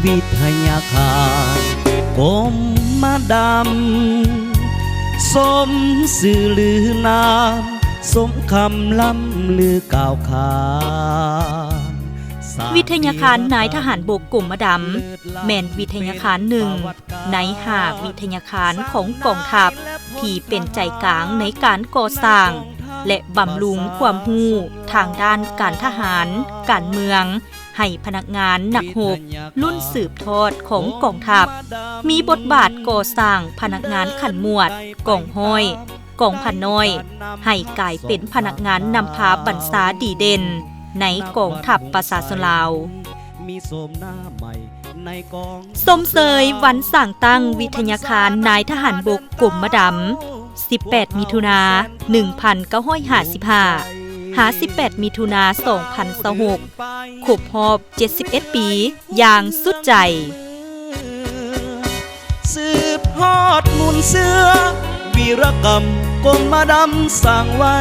ວິທະຍາຄານກົມມະດຳ ສົມຊື່ລືນາມ ສົມຄຳລ່ຳລືກ່າວຂານ. ວິທະຍາຄານນາຍທະຫານບົກກົມມະດຳ ແມ່ນວິທະຍາຄານໜຶ່ງໃນຫ້າວິທະຍາຄານຂອງກອງທັບ ທີ່ເປັນໃຈກາງໃນການກໍ່ສ້າງ ແລະ ບຳລຸງຄວາມຮູ້ທາງດ້ານການທະຫານ, ການເມືອງ ໃຫ້ພະນັກງານນັກຮົບລຸ້ນສືບທອດຂອງກອງທັບ, ມີບົດບາດກໍ່ສ້າງພະນັກງານຂັ້ນໝວດ, ກອງຮ້ອຍ, ກອງພັນນ້ອຍ ໃຫ້ກາຍເປັນພະນັກງານນຳພາບັນຊາດີເດັ່ນໃນກອງທັບປະຊາຊົນລາວ. ຊົມເຊີຍວັນສ້າງຕັ້ງວິທະຍາຄານນາຍທະຫານບົກກົມມະດຳ ສິບແປດ ມິຖຸນາ ໜຶ່ງພັນເກົ້າຮ້ອຍຫ້າສິບຫ້າ ຫາ ສິບແປດ ມິຖຸນາ ສອງພັນຊາວຫົກ ຄົບຮອບ ເຈັດສິບເອັດ ປີຢ່າງສຸດໃຈ. ສືບທອດມູນເຊື້ອ ວິລະກຳກົມມະດຳສ້າງໄວ້.